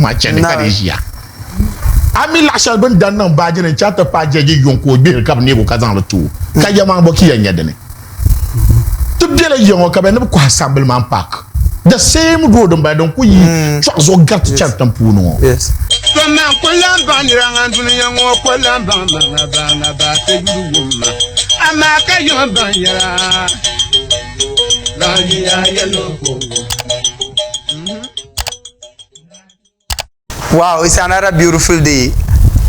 maa chandi ka di ʒiya. A mi laɣ shɛli bɛ ni daa niŋ baaji ni n-chaŋ ti paai jɛji yuŋ ka o gbihiri ka bɛ neeg o ka zaŋ li ti o, ka yɛmaŋ bɔ ka yɛn nya dini? Ti bela yiya ŋɔ ka bɛ ni bi kɔhi Assembly man Park, the same road m-bala din ku yi chɔɣu zuɣu gariti chani tiŋ puuni ŋɔ. To man ku lan baŋ nira ŋan dunia ŋɔ ku lan baŋ ma ŋa ba ŋa ba ti yuli wum ma, amaa ka yom baŋ yɛla lan yiya yɛl o ka o wum. Wow, it's another beautiful day.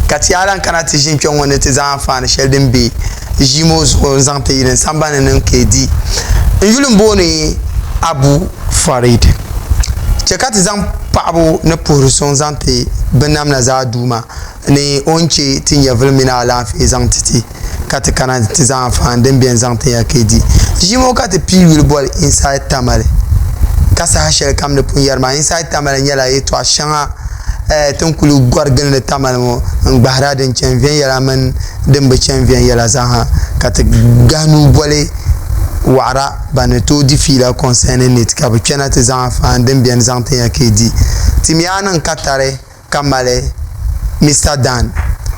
Ka ti yaa lan kana ti ʒini kpɛŋ ŋɔ ni ti zaŋ anfaani shɛli din be ʒii ŋɔ zuɣu n-zaŋ ti yili n-sambani ni n-kee di. N yuli m-booni Abu Farid. Chɛ ka ti zaŋ paɣibu ni puhiri suŋ zaŋ ti binnamda zaa Duuma ni o ni chɛ ti nyɛvili mini alaafee zaŋ ti ti ka ti kana ti zaŋ anfaani din beni zaŋ ti ya ka yi di. Ʒii ŋɔ ka ti pii yuli boli Inside Tamale, ka saha shɛli kam ni pun yɛri maa, Inside Tamale nyɛla yɛtɔɣ shɛŋa ti ni kuli gɔri gilindi Tamale ŋɔ n-gbahira din chani viɛnyɛla mini din bi chani viɛnyɛla zaaha, ka ti gahi nuu boli waɣira ban ni tooi di fiila concerning it ka bɛ kpɛna ti zaŋ anfaani din beni zaŋ ti ya ka yi di. Ti mi a niŋ katari ka mali Mister Dan.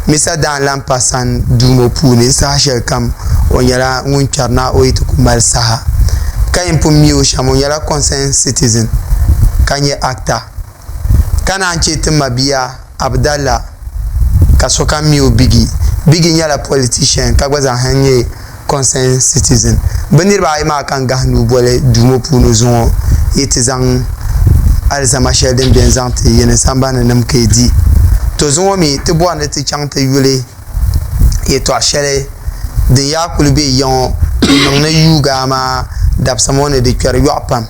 Mister Dan lan pa sani duu ŋɔ puuni saha shɛli kam o nyɛla ŋun kpɛri na o yi ti ku mali saha. Ka yi ni pun mi o shɛm o nyɛla concerned citizen ka nyɛ actor ka naan chɛ ti mabia Abdallah ka sokam mi o Biggie. Biggie nyɛla politician ka gba zaa nyɛ concerned citizen. Bɛ niriba ayi maa ka n gahi nuu boli duu ŋɔ puuni zuŋɔ yi ti zaŋ alizama shɛli din beni zaŋ ti yini sambani nim ka yi di. To zuŋɔ mi ti bɔri ni ti chaŋ ti yuli yɛtɔɣ shɛli din yaa kuli be ya ŋɔ n-niŋ ni yuugi amaa dabisa ŋɔ ni di kpɛri yɔɣu pam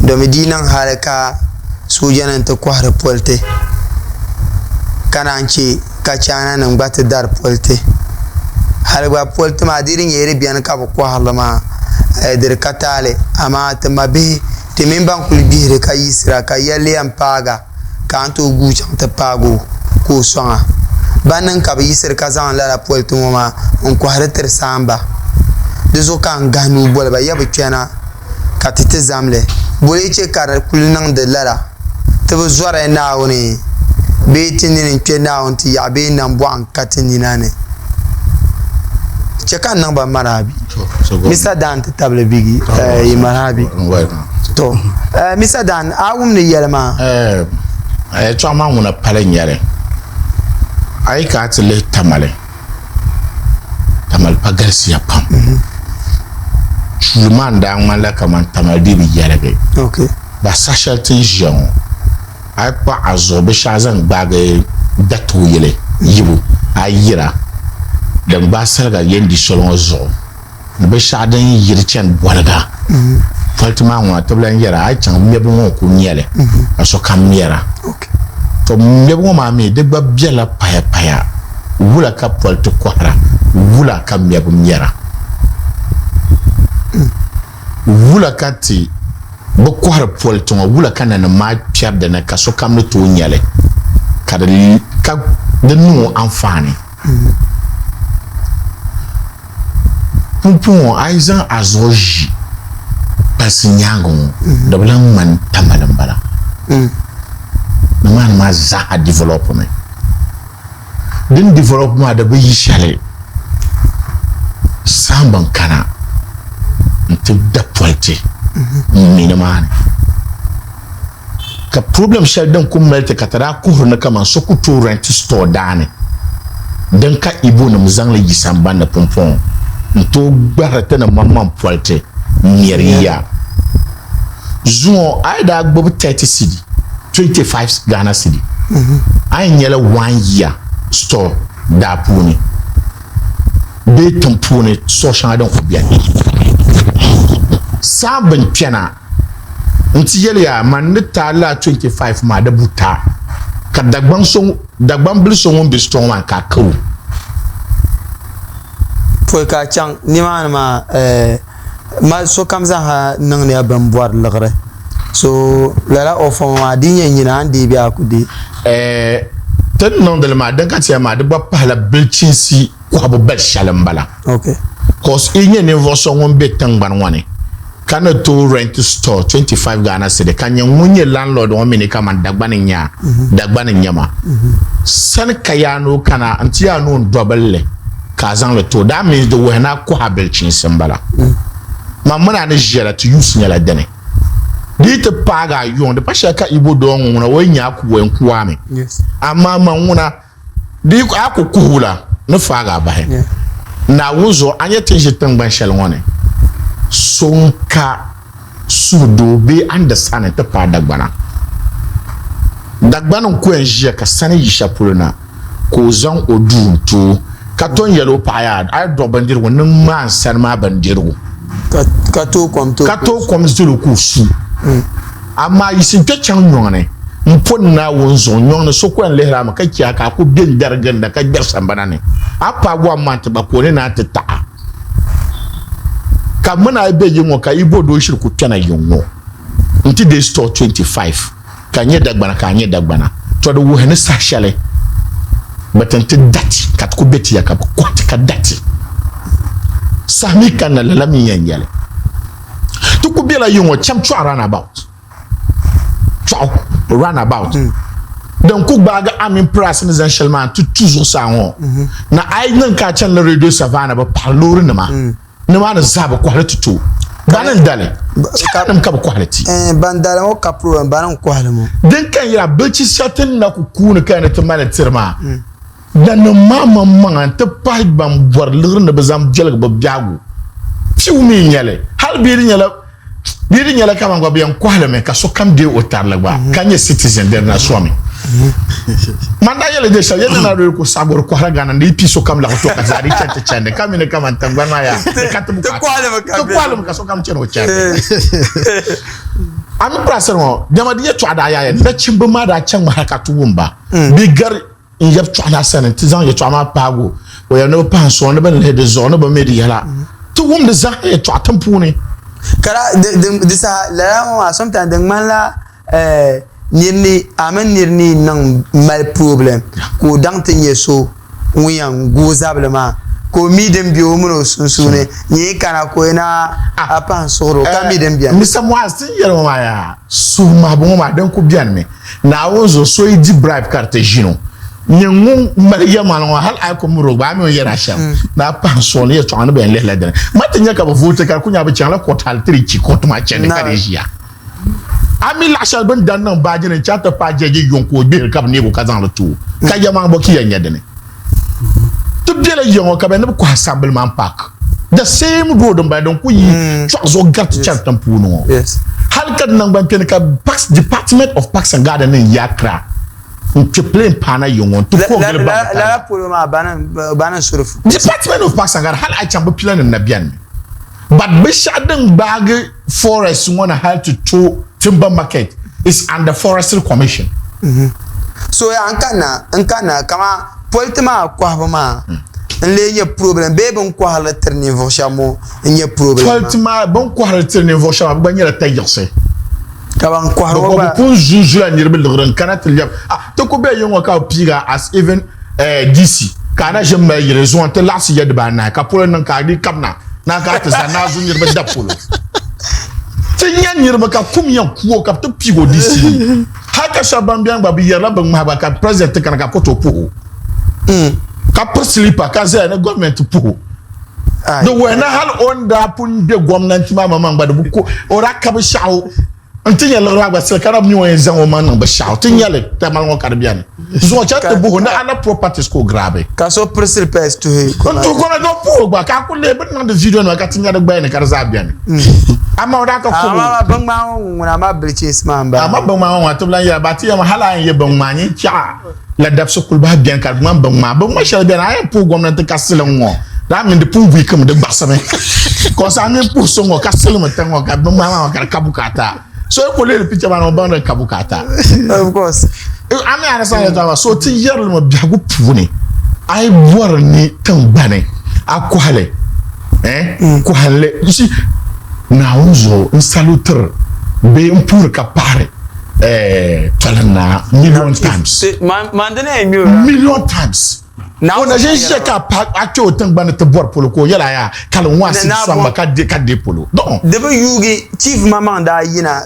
domi di yi niŋ hali ka soojanim ti kɔhiri politi ka naan che ka China nim gba ti dari politi. Hali gba politi maa di di nyɛla di biɛni ka bi koharili maa di di ka taali amaa ti mabihi ti mini ban kuli gbihiri ka yiɣisira ka yɛlli yɛn paaga ka a ni tooi guui chaŋ ti paagi o ka o soŋa. Ban niŋ ka bi yiɣisiri ka zaŋ lala politi ŋɔ maa n kohari tiri saamba di zuɣu ka n gahi nuu boli ba ya bi kpɛna ka ti ti zamli boli chɛ ka di kuli niŋdi lala. Ti bi zɔri Naawuni bee ti nini n-kpe Naawuni ti yaɣi bee nambɔɣu n-ka ti nina ni. Chɛ ka n niŋ ba marhabi. Mista Dan ti tabili bigi yi marhabi. To, Mista Dan, a wum ni yɛli maa? Yɛtɔɣa maa ŋuna pali n-nyɛ li. A yi kana ti lihi Tamale, Tamale pa galisiya pam. Tuuli maa n-daa ŋmanila kaman Tamale dii bi yɛligi. Ba saha shɛli ti ni ʒiya ŋɔ, a yi kpuɣi a zuɣu binshɛɣu zaŋ gbaagi datuuyili yibu, a yi yira, din gbaai saliga yɛn di soli ŋɔ zuɣu ni binshɛɣu din yiri chani boliga politi maa ŋuna ti bi lan yɛra, a yi chaŋ mɛbu ŋɔ n-kuli nyɛ li ka sokam mɛra. To mɛbu ŋɔ maa mi di gba bela payapaya, wula ka politi kɔhira, wula ka mɛbu mɛra. Wula ka ti bi kɔhiri politi ŋɔ? Wula ka nanim maa kpɛri di ni ka sokam ni tooi nya li ka di ka di niŋ o anfaani? Pumpɔŋɔ a yi zaŋ a zuɣu ʒi palisi nyaaŋa ŋɔ, di bi lan ŋmani Tamale m-bala. Nimaani maa zaaha develop mi. Din develop maa di bi yi shɛli saamba n kana n ti da politi n mi nimaani ka problem shɛli din ku mali ti ka ti daa kuhiri ni kaman so ku tooi rent store daani din ka Igbo nim zaŋli yi sambanni pumpɔŋɔ n tooi gbahiri ti ni maŋmaŋ politi n mɛri ya zuŋɔ a yi daa gbubi 30 cedi 25 Ghana cedi a yɛn nyɛla one year store daa puuni bee tiŋ puuni store shɛŋa din kuli beni saa bin kpɛna n ti yɛli ya man ni taai lala 25 maa di buta ka Dagbaŋ so Dagbaŋ bili so ŋun be store maa ka a ka o. Pɔi ka a chaŋ nimaani maa eh. Ma sokam zaaha niŋdiya bɛn bɔri liɣiri. So lala offer ŋɔ maa di nyɛ nyini a ni deei bee a ku deei? Eh, ti ni niŋdi li maa din ka ti yɛli maa di gba pahila bilchinsi kɔhibu bali shɛli m-bala. Okay. Cos yi nyɛ ninvuɣ so ŋun be tiŋgbani ŋɔ ni. Ka ni tooi rent store 25 Ghana cedi ka nyɛ ŋun nyɛ landlord ŋɔ mi ni kaman Dagbani n-nyɛ a, Dagbani n-nyɛ ma. Sani ka yaa ni o kana nti yaa ni o ni dɔbili li ka a zaŋ li ti o, that means di wuhi ni a kɔhi a bilichiinsi m-bala. Man mini a ni ʒiya la ti use nyɛla dini. Di yi ti paagi a yuŋ, di pa shɛli ka Igbo doo ŋɔ ŋuna o yi nya a ku o yɛn ku a mi. Amaa man ŋuna Di yi a ku kuhi wula ni faag a bahi. Naawuni zuɣu a nya ti ni ʒi tiŋgban shɛli ŋɔ ni, so n-ka suhudoo bee a ni di sani nti paai Dagbana. Dagbani n-ku yɛn ʒiya ka sani yi shɛli polo na ka o zaŋ o duu n-ti o, ka tom yɛli o paɣa yaa, a yi dɔɣi bindirigu ni ŋmaai n sani maa bindirigu. Ka tooi kom Ka tooi kom zali o ka o su. Amaa yiɣisi n-kpe chaŋ nyɔŋ ni m-po n Naawuni zuɣu nyɔŋ ni so ku yɛn lihiri a mi ka chɛ a ka a ku be n-dari ginda ka gbɛri sambana ni. A ni paai one month gba ka o ni naan ti taɣ a. Ka m mini a yi be yiŋ ŋɔ ka yi bo doo shiri ku kpɛna yiŋ ŋɔ nti deei store 25 ka n nyɛ Dagbana ka a nyɛ Dagbana. Tɔ di wuhi ni saha shɛli bɛ ti n-ti da ti ka ti ku be ti ya ka bɛ kɔhi ti ka da ti. Saha mi kanna lala mi yɛn nyɛli. Ti ku bela yi ŋɔ cham chɔɣu runabout. Chɔɣu runabout. Din ku gbaagi a mini Price ni zaŋ shɛli maa nti tu zuɣusaa ŋɔ na a yi niŋ ka a chani la Radio Savannah bɛ paɣiri loorinima nimaani zaa bɛ kɔhiri ti to bani n-dali China nim ka bɛ kɔhiri ti. Ban dali ŋɔ ka problem bani n-kɔhiri ŋɔ. Din ka n yɛra bilichi shɛli ti ni na ku kuuni ka ni ti mali tiri maa Nanim maa maŋmaŋa nti pahi ban bɔri liɣiri ni bɛ zaŋ viɛligi bɛ biɛhigu piu mi n-nyɛ li. Hali bɛ yi di nyɛla bɛ yi di nyɛla kaman gba bɛ yɛn kɔhi li mi ka sokam deei o tarili gba ka nyɛ citizen di na somi. Man daa yɛli dee shɛli yɛn ni na di ku saɣigiri kɔhira Ghana ni di yi pii sokam laɣim to ka zaa di chani ti chandi ka mi ni kaman tiŋgbani maa yaa di ka ti bukaata. Ti kɔhi li mi ka sokam chani o chandi. A mi piraasiri ŋɔ dama di yɛtɔɣa daa yaaya nachimba maa daa chaŋmi hali ka ti wum ba bɛ gari N yab chɔɣu naa sani nti zaŋ yɛtɔɣa maa paag o, o yɛli ni bɛ pahi n-sɔŋ ni bɛ ni lihi di zuɣu ni bɛ mi di yɛla. Ti wumdi zaha yɛtɔɣa tiŋ puuni. Ka di saha lala ŋɔ maa sometimes di ŋmanila nir ni a mini nir ni niŋ mali problem ka o daŋ ti nyɛ so ŋun yɛn gu o zabili maa ka o mi din be o mini o sunsuuni nyɛ yi kana ka o yi na a pahi n-suɣiri o ka mi din beni. Mister Muaz, ti ni yɛli ŋɔ maa yaa, suhumahibu ŋɔ maa din kuli benimi. Naawuni zuɣu so yi di bribe ka di ti ʒin o, nyin ŋun mali yɛlimaŋli ŋɔ hal a yi ku miri o gba, a mi o ni yɛri a shɛm ni a pahi n-sɔŋ ni yɛltɔɣa ni bɛ yɛn lihila dini. Ma ti nya ka bɛ vooti ka di kul nyɛla bɛ chaŋla court hal ti di chi court maa chandi ka di ʒiya. A mi laɣ shɛli bɛ ni daa niŋ baaji ni n-chaŋ ti paai jɛji yuŋ ka o gbihiri ka bɛ neeg o ka zaŋ li ti o, ka yɛlimaŋli bɔ ka yi yɛn nya dini? Ti bela yiya ŋɔ ka bɛ ni bi kɔhi assembly man park the same road n bala din ku yi mm. chɔɣu zuɣu gariti chani tiŋ puuni ŋɔ hali ka di nangbani kpɛni ka parks department of parks and garden nim yi Accra n kpɛ plane paana yi ŋɔ n ti ko gili ba lala polo maa bani n suri department of parks and garden hali a chaŋ bi pila nim na bɛni mi but binshɛɣu din gbaagi forest ŋɔ na hali ti to timber market is under forestry commission. Mm-hmm. So yaa n kanna n kanna kama politi maa kɔhibu maa mm. n lee nyɛ problem bee bin kɔhirili tiri ninvuɣu shɛba ŋɔ n nyɛ problem politi maa bin kɔhirili tiri ninvuɣu shɛba gba nyɛla tayiɣisi ka ban kɔhiri ŋɔ gba pun zunzula niriba liɣiri n kana ti lɛbi ah ti ku be yi ŋɔ ka bi piiga as even eh, DC ka a na ʒi mali yili zuŋɔ n ti laɣisi ya dibaanahi ka polo niŋ ka a di kabina na ka a ti zani ni a zu niriba da polo ti nya niriba ka kum yɛn ku o ka bi ti piigi o DC hali ka shɛba ban beni gba bi yɛrila bi ŋmahi gba ka president ti kana ka ku tooi puhi o mm. ka piri silipa ka zaya ni gɔmnanti puhi o di wuhi ni hali o ni daa pun be gɔmnanti maa maŋmaŋ gba di bi ku o daa ka binshɛɣu N ti nya liɣiri maa gba sili ka na mi o yɛn zaŋ o maŋ niŋ binshɛɣu. Ti nya li tamali ŋɔ ka di beni. Zuŋɔ chaŋ ti buhi o ni ana properties ka o graabi. Ka so piri slippers tuhi N tuhi gomna ni o puhi o gba ka a ku lihi bɛ ni niŋdi video nima ka ti nya di gbaya ni ka di zaa beni. Amaa o daa ka kubu. Amaa binŋmaa ŋɔ ŋuna amaa bilichiinsi maa m-bala. Amaa binŋmaa ŋɔ ŋuna ti bi lan yɛra ba ti yɛmi hali a yɛn ye binŋmaa nyin chɛɣu la dabisi kuli bahi beni ka di ŋmani binŋmaa. Binŋma shɛli beni a yɛn puhi gomnanti ka silim ŋɔ daa mini di pun weekimi di gbaɣisimi cause a mini puhi so ŋɔ ka silimi tiŋ ŋɔ ka binŋmaa maa ka di ka bukaata. So yi ku lihiri picture maa ni o baŋ di ka bukaata. Of course. A mi understand yɛltɔɣa maa so ti yɛrili mi biɛhigu puuni a yi bɔri ni tiŋgbani a kɔhili eh kɔhinli you see Naawuni zuɣu n salutiri bee n puhiri ka paɣiri eh, tɔli naa million times. Man dini yɛn ŋmɛ Million times. O na ʒin ʒiya ka a kpe o tiŋgbani ni ti bɔri polo ka o yɛl a yaa ka li ŋɔ a sidi sɔŋ ba ka deei polo. No. Di bi yuugi chief maŋmaŋ daa yina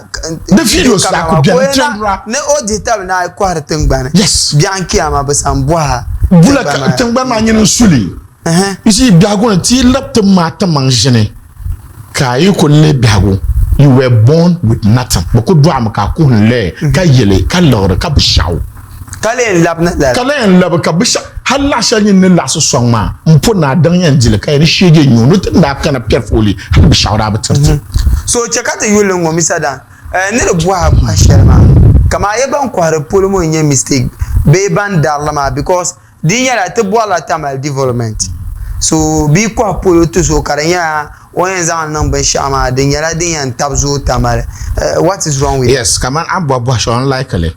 Di videos daa ku beni trend-ra. Ni o dihi tabili ni a yi kɔhiri tiŋgbani biɛɣu n-kiyama bɛ san bɔhi a Bula ka tiŋgbani maa nyini n-su li. You see, biɛhigu ni ti yi lab ti maai ti maŋ ʒini ka a yi ku lihi biɛhigu, you were born with nothing. Bɛ ku dɔɣimi ka a kuhi n-lɛɛ ka yɛli ka liɣiri ka binshaɣu. Ka lee n-labi ni lala. Ka lee n-labi ka binshaɣu hali laɣ shɛli nyin ni laɣisi sɔŋ maa m-po ni a daŋ yɛn di li ka yɛn ni sheegi n-nyu ni ti ni daa kana piɛri fooli hali binshaɣu daa bi tiri ti. So chɛ ka ti yuli ŋ-ŋɔ Misa Dan, N ni di bɔhi a bɔhi shɛli maa, kaman a yi ban kɔhiri polo ŋɔ n-nyɛ mistake bee ban dari li maa because Di nyɛla ti bɔrila Tamale development so bɛ yi kɔhi polo ti so ka di nyɛla o ni yɛn zaŋ li niŋ binshɛɣu maa di nyɛla din yɛn tabi zooi Tamale what is wrong with that? Yes, kaman a ni bɔhi bɔhi shɛli n like li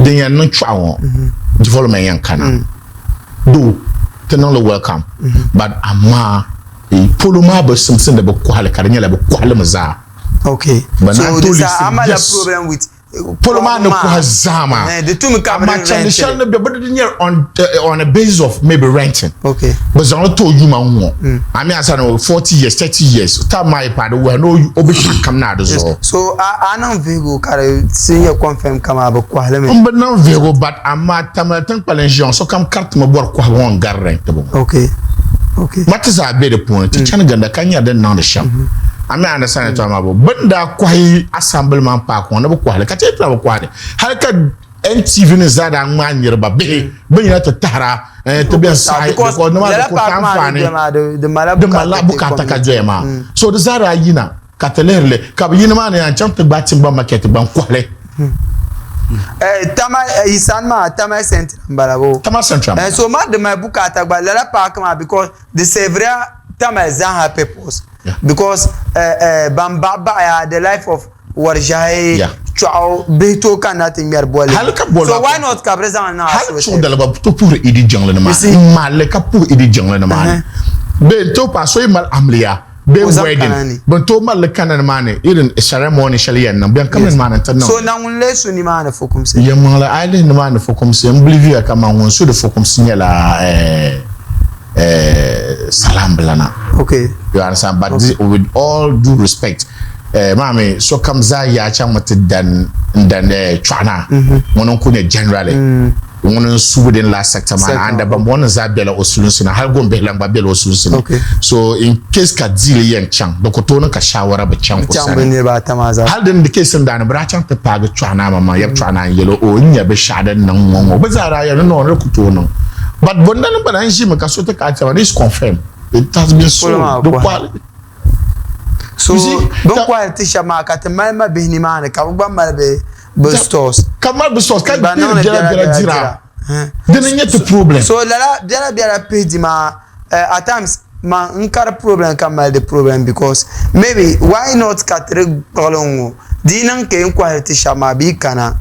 din yɛn niŋ chuɣu ŋɔ development yɛn kana though ti niŋli welcome but amaa polo maa bi simsi ni bɛ kɔhi li ka di nyɛla bɛ kɔhi li mi zaa. Okay, so di saha a malila problem with polo maa ni kɔhi zaa maa amaa chandi shɛli ni bɛ bi di nyɛ on on a basis of maybe renting bɛ zaŋli ti o yuma n-ŋɔ mm. a mi asa ni 40 years 30 years time maa yi paai di wuhi ni o bi shɛli kam naa di zuɣu so a niŋ vihigu ka di ti nyɛ confirm kama bɛ kɔhi li mi n bi niŋ vihigu but amaa Tamale tiŋkpali n-ʒiya ŋɔ sokam karitimi bɔri kɔhibu ŋɔ n-gari rentibu ŋɔ okay okay ma ti zaa be di puuni ti mm. chani ginda ka nyari din niŋdi shɛm mm-hmm. A mi understand yɛtɔɣa maa bo? Bɛ ni daa kɔhi assembly man park ŋɔ ni bɛ kɔhi li ka ti yɛli ti bi kɔhi li hali ka NTV ni zaa daa ŋmaai niriba bihi bɛ yina ti tahira eh, ti bɛn saɣi because ni maa di ku ti anfaani di malila bukaata ka doya maa mm. so di zaa daa yina ka ti lihiri li ka bi yini maa ni yan chaŋ ti gbaai timba market ban kɔhi li hmm. eh, tama eh, yi sani maa Tamale Central n bala bo Tamale Central eh, so ma di mali bukaata gba lala paaki maa because di severa Tamale zaaha purpose Because ban baɣa baɣaya the life of wariʒiɛhi chɔɣu bihi tooi kanna ti ŋmɛri bolli. Hali ka bolli So why not ka bɛ zaŋ li niŋ Hali chuɣu dali gba bi tooi puhiri Idi jiŋli ni maa ni. N maali li ka puhi Idi jiŋli ni maa ni. Bee n tooi paai so yi mali amiliya bee wedding bɛ ni tooi mali li kana ni maa ni even ceremony shɛli yɛn niŋ bɛn kam ni maa ni n-ti niŋ. So na ŋun lee su ni maa ni fukumsi? Yɛlimaŋli a yi lihi ni maa ni fukumsi n believe ya kaman ŋun su di fukumsi nyɛla eh. eh, salam bilana. Okay. You understand? But okay. this, with all due respect, eh, maami sokam zaa yaa chaŋ mi ti dan n dan eh, chɔɣuna mhm. ŋuni n ku nyɛ generally mm. ŋuni n su within last sector maa and ban bɔŋɔ ni zaa bela o sulinsi ni hali gombihi lan gba bela o sulinsi ni so in case ka diili yɛn chaŋ di ku tooi niŋ ka shawara bi chaŋ o sani hali din di case n daani bi daa chaŋ ti paagi chɔɣuna maŋmaŋ yab chɔɣuna n yɛli o n nya binshɛɣu din niŋ ŋɔ ŋɔ bi zaa daa yɛli ni no di ku tooi niŋ But bondani bala n ʒimi ka so ti ka a this confirm it has been sold di kɔhili. So bin kɔhiri ti shɛba maa ka ti mali ma bihi nimaani ka bi gba mali bi bi stores. Ka mali bi stores ka diri biɛla biɛla dira dini n nyɛ ti problem. So lala biɛla biɛla pihi di maa eh, at times ma n kari problem ka mali di problem because maybe why not ka ti di kpuɣili n ŋɔ di yi niŋ ka yi kɔhiri ti shɛba maa bɛ yi kana.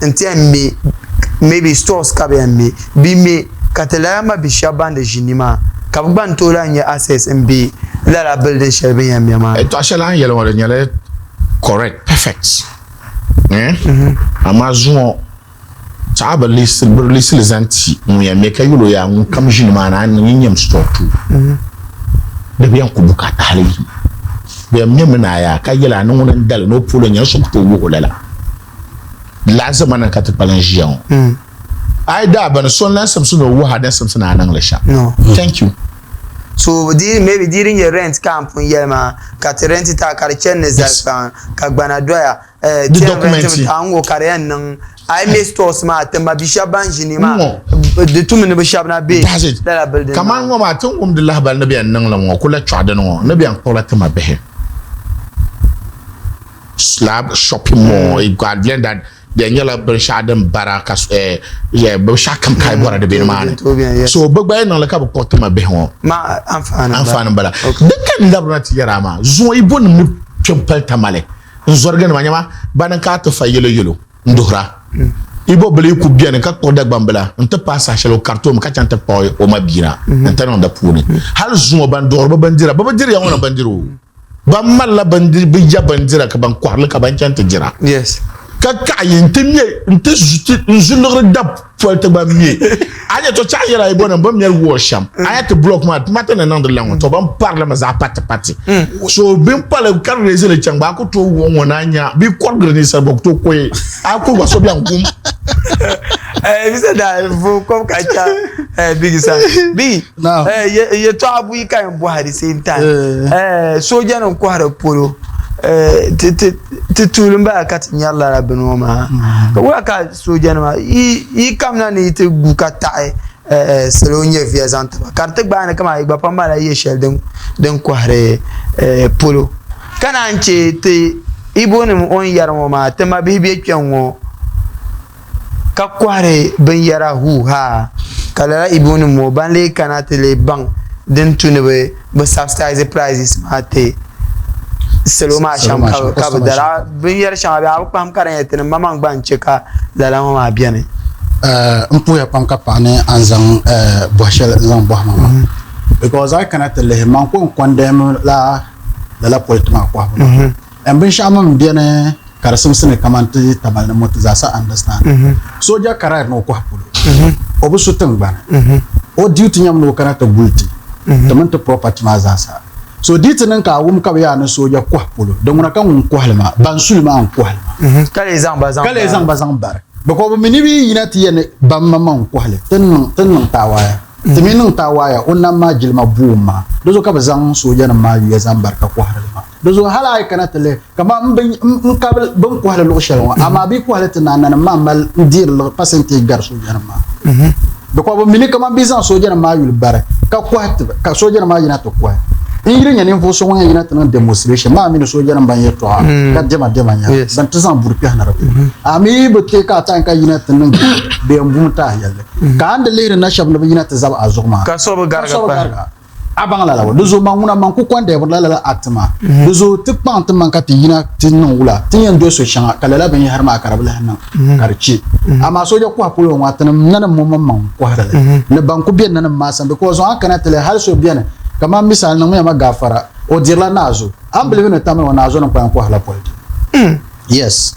n ti yɛn me maybe stores ka bɛ yɛn me bɛ me ka ti lala ma bi shɛba ban di ʒi ni maa ka bɛ gba ni tooi lahi nya access n be lala building shɛli bɛ ni yɛn me maa. Yɛltɔɣa shɛli a ni yɛli ŋɔ di nyɛla correct perfect eh amaa zuŋɔ tɔɣa bi release li zaŋ ti ŋun yɛn me ka yɛl o yaa ŋun kam ʒi ni maa ni a ni niŋ nyam store tu di bi yɛn ku bukaata hali yim bɛ yɛn mɛmi ni a yaa ka yɛl a ni ŋuni n dali ni o polo nyɛla so ku tooi wuhi o lala. Lala ʒɛmana ka ti kpalim ʒiya ŋɔ. Hmm. A yi daa bani so n-lan simsi ni o wuhi a din simsi ni a niŋ li shɛm. No. Thank you. So di maybe di di nyɛ rent ka n pun yɛli maa ka ti rent ta ka di chani ni zali kpaŋ ka gbana doya eh, Di ti yɛn rent documenti. mi ta n-ŋɔ ka di yɛn niŋ a yi me stores maa ti ma bi shɛba ban ʒi ni maa di tumi ni bi shɛba na be That's it. lala building Kaman maa ŋɔ maa ti ni wumdi lahibali ni bɛ yɛn niŋ li ŋɔ kula chɔɣu dini ŋɔ ni bɛ yɛn kpuɣila ti ma bihi. Slab shopping mall mm. I learned that there nyɛla binshɛɣu din bara ka eh, binshɛɣu kam ka bɔra di bɛ nimaani so bi gba yɛn niŋli ka bi kpuɣi tima bihi ŋɔ anfaani bala din ka n labirina ti yɛra maa zuŋɔ yi bo nim ni kpɛ n pali tamali n zɔrigi nima nyɛma bani ka ti fa yɛlo yɛlo n duhira yi bo bila yi ku bɛni ka kpuɣi Dagbanbila n ti paai saha shɛli o kariti o mi ka chaŋ ti kpuɣi o ma bia na n ti niŋ di puuni hali zuŋɔ ban duɣiri bi bindira bi bi diri ya ŋɔ ni bindira o Ban malila bindiri, bɛ ya bindira ka ban kɔhiri li ka ban chani ti dira. Yes. Ka kaɣi yi nti me nti zu ti n zu liɣiri dab Poli ti gba me. A nya to chaɣ yɛla yi bɔnim bɛ mɛri wall shɛm. A nya ti block maa ti ma ti ni niŋdi la ŋɔ to bɛn pari li mi zaɣ pati pati. So bɛn pali ka raise li chaŋ gba a ku tooi wuɣi ŋɔ na nya bɛ kɔrigiri ninsal gba ku tooi koyi a ku gba so bɛn gum. Bisa daa vo kom ka cha bigi sa. Bigi yɛtɔɣa buyi ka yɛn bɔhi the same time. Soojanim kɔhiri polo ti tuuli m-bala ka ti nyari lala bini ŋɔ maa. Ka wula ka Soojanima yi kamina ni yi ti gu ka taɣi salo nyɛviya zaŋ ti ba ka di ti gbaai ni kamani yi gba pam malila yɛ shɛli din kɔhiri polo ka naan chɛ ti Igbonima o ni yɛri ŋɔ maa ti mabihi be kpɛŋ ŋɔ ka kɔhiri binyɛra huuhaa ka lala Igbonima ŋɔ ban lee kana ti lee baŋ din tu ni bɛ subsidize prices maa ti salo maa shɛm ka bi dara binyɛri shɛŋa bɛ a bi kpahim ka di nyɛ ti ni maŋmaŋ gba n-chɛ ka lala ŋɔ maa beni. N puhiya pam ka paɣi ni a ni zaŋ bɔhi shɛli n-zaŋ bɔhi ma maa because a yi kana ti lihi man ko n-condemn la lala politi maa kɔhibu maa. And binshɛɣu mi m-beni ka di simsi ni kaman ti Tamale ni Moti zaa sa understand. Sooja ka right ni o kɔhi polo. O bi su tiŋgbani. O duty nyɛmi ni o kana ti guli ti, ti mini ti property maa zaa sa. So di ti niŋ ka a wum ka bɛ yaa ni sooja kɔhi polo, di ŋuna ka ŋun kɔhi li maa, ban su li maa n-kɔhi li maa. Ka lee zaŋ ba zaŋ Ka lee zaŋ ba zaŋ bari. Because bɛ mi ni bɛ yi yina ti yɛli ni ban maŋmaŋ n-kɔhi li, ti ni niŋ, ti ni niŋ taawaaya. Ti mi niŋ taawaaya, o nam maa jilima boom maa. Di zuɣu ka bɛ zaŋ soojanima maa yuya zaŋ bari ka kɔhiri li maa. Di zuɣu hal a yi kana ti lihi, kaman m bi n kabi bɛ ni kɔhi li luɣ shɛli ŋɔ, amaa bɛ yi kɔhi li ti na, nanim maa mali n-deeri li pasɛnteeji gari soojanim maa. Because bɛ mi ni kaman bɛ yi zaŋ soojanim maa yuli bari ka kɔhi ti ba, ka soojanim maa yina ti kɔhi. N yi di nya ninvuɣ so ŋun yɛn yina ti niŋ demonstration maa mini soojanim ban yɛtɔɣa ka diɛma diɛma nya ban ti zaŋ buri kpɛhi na di puuni. A mi yi bi teei ka a time ka yina ti niŋ bɛ yɛn bumi ti a yɛlli. Ka a ni di lihiri na shɛba ni bɛ yina ti zabi a zuɣu maa, Ka so bi garigi pahi. A baŋ lala di zuɣu man ŋuna man ku kɔndɛbiri la lala act maa. Di zuɣu ti kpaŋ ti maŋ ka ti yina ti niŋ wula ti yɛn doli so shɛŋa ka lala binyɛhiri maa ka di bi lahi niŋ ka di chɛ. Amaa sooja kɔhi polo ŋɔ tinim nanim ŋɔ maŋmaŋ n-kɔhiri li ni ban ku be nanim maa sani because zuɣu a ni kana ti lihi hali so beni kamani misali niŋmiya ma gaafara o dirila naazo a ni bilibi ni tamili ŋɔ naazo ni kpalim kɔhirila politi. Yes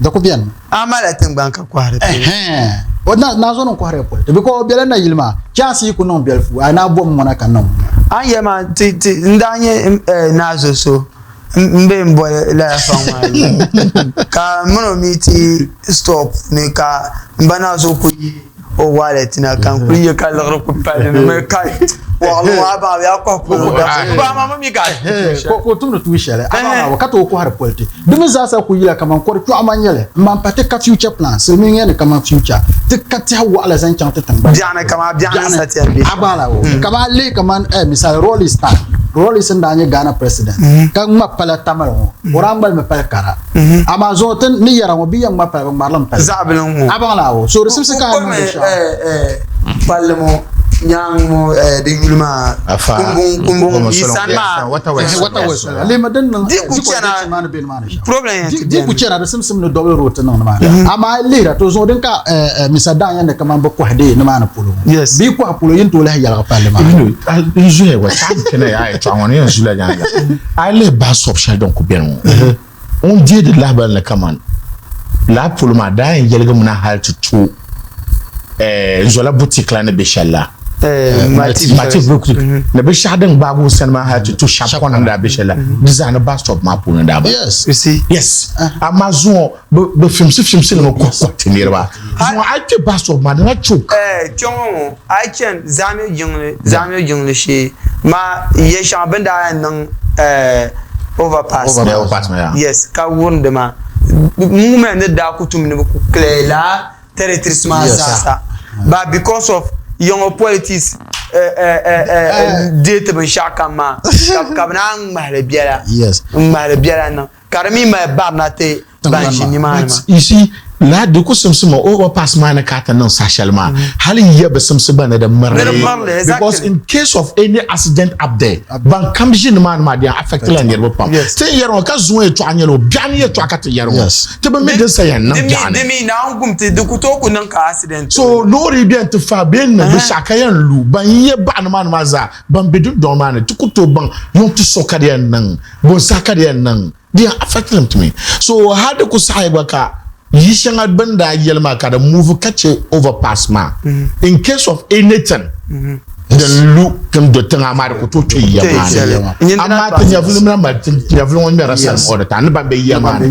di ku beni. A malila tiŋgbani ka kɔhiri ti. Ɛhɛn. O na nazo ni kɔhiri politi because o bela nayili maa chance yi ku niŋ belifu a na bom ŋuna ka niŋ ŋuna. A ni yɛli maa ti ti n daa nyɛ nazo so m be m boli lala faŋ maa yuli ka m mini o mi ti stop ni ka m ba nazo ku yi o wallet na ka n kuli ye ka liɣiri ku pali ni mi kai waɣili ŋɔ a baɣa yaa kɔhi polo ba ma mi ka ka o tumdi tuun shɛli a baɣa ka tooi kɔhiri politi di mi zaasa ku yila kaman kɔri kpiɔɣu ma nyɛli n ban pa ti ka future plan silimiin yɛli ni kaman future ti ka tɛha waɣila zaŋ chaŋ ti tiŋgbani biɛɣuni kaman biɛɣuni sa ti yɛn be a baɣa la kaman a lihi kaman misali Rawlings time Rawlings n daa nyɛ Ghana president ka ŋma pala Tamale ŋɔ o daa ŋmalimi pali kara Amaa zuŋɔ ti ni yɛra ŋɔ bɛ yɛn ŋma pali bɛ ŋmarili m-pali. Zaɣ bili n-ŋɔ. A baŋ la o? So di simsi ka a niŋ binshɛɣu. Palli ŋɔ nyaaŋ ŋɔ di yuli maa kumbuŋ kumbuŋ yi sani maa. Wata West la. Lihimi din niŋ di ku chana problem yɛn ti beni. Di ku chana di simsim ni double road ti niŋ nimaani. Amaa a yi lihira to zuŋɔ din ka Misa Daan yɛn ni kaman bɛ kɔhi dee nimaani polo ŋɔ. Bɛ yi kɔhi polo yi ni tooi lahi yɛligi palli maa. N zuya gba time kpɛna yaa yɛltɔɣa ŋɔ ni yɛn zula nyaaŋa. A yi lihi bus stop shɛli din ku beni ŋɔ, ŋun deei di lahibali ni kaman lala polo maa daa yɛn yɛligimi na hali ti to Zola boutique la ni be shɛli la, Matif boutique ni binshɛɣu din gbaagi o sani maa hali ti to Sharp Corner ni daa be shɛli la, di zaa ni bus stop maa puuni n-daa bala. Yes. Amaa zuŋɔ bɛ fimsi fimsi li mi kɔhi kɔhi ti niriba. Zuŋɔ a yi kpe bus stop maa di na choke. Kpɛŋɔ ŋɔ a yi chani Zamio jiŋli, Zamio jiŋli shee maa ya shɛŋa bɛ ni daa yɛn niŋ overpass maa. Overpass maa, yeah. Yes, ka wurindi maa. Movement ni daa ku tum ni bɛ ku clear lala territories maa zaa sa. But because of yiŋɔ politics deei ti binshɛɣu kam maa ka bɛ naan ŋmahili biɛla. Yes. N-ŋmahili biɛla niŋ. Ka di mi mali barina ti ban ʒi nimaani maa. You see, lala di ku simsi ma overpass maa ni ka a ti niŋ saha shɛli maa, hali yiya bi simsi gba ni di mirili. Ni di mirili, exactly. Because in case of any accident up there, ban kam ʒi nimaani maa di yɛn affect la niriba pam. Ti ni yɛri ŋɔ ka zuŋɔ yɛltɔɣa nyɛla o, biɛɣuni yɛltɔɣa ka ti yɛri ŋɔ. Ti bi mi din sa yɛn niŋ biɛɣuni. Di mi Naawuni gum ti, di ku tooi ku niŋ ka accident. So loori bɛni ti fa bee n-niŋ binshɛɣu ka yɛn lu, ban yiya baɣa nimaani maa zaa, ban be dundɔŋ maa ni, ti ku tooi baŋ yuŋ ti so ka di yɛn niŋ. Bɔnsaha ka di yɛn niŋ? Di yɛn affect lim ti mi. So hali di ku saɣiya gba ka Yi shɛŋa bɛn daa yɛli maa ka di move ka chɛ overpass maa in case of anything din lu din do tiŋa maa di ku tooi kpe yiya maa ni. Amaa ti nyɛvuli mi na mali ti nyɛvuli ŋɔ ŋmɛrila salim all the time ni ban be yiya maa ni.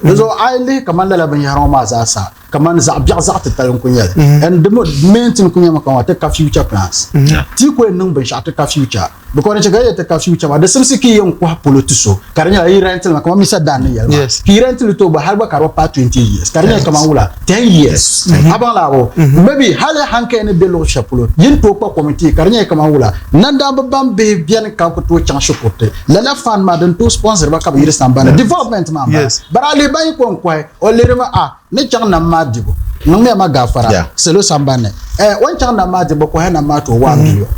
Di zuɣu a yi lihi kamani lala binyɛhiri ŋɔ maa zaa sa kamani zaɣ biɛɣu zaɣ titali n-ku nyɛ li and di main thing ku nyɛmi kamani ti ka future plans ti ku yɛn niŋ binshɛɣu ti ka future. Because ni chɛ ka yi yɛli ti ka future maa, di simsi ka yi yɛn kɔhi polo ti so ka di nyɛla yi rent li mi kamani Misa Dan ni yɛli maa, ka yi rent li ti o gba hali gba ka di bi paai 20 years ka di nyɛla kamani wula 10 years a baŋ la bo maybe hali hankali ni be luɣ shɛli polo yi ni tooi kpa committee ka di nyɛla kamani wula nandaamba ban bihi beni ka ku tooi chaŋ shikuruti lala fund maa din tooi sponsor ba ka bɛ yiri sambani development maa m-bala but a lihi ban yi ko n-kɔhi o lihirimi a ni chaŋ nam maa dibu niŋmiya ma gaafara salo sambani eh o ni chaŋ nam maa dibu bɛ kɔhiya nam maa ti o 1 billion.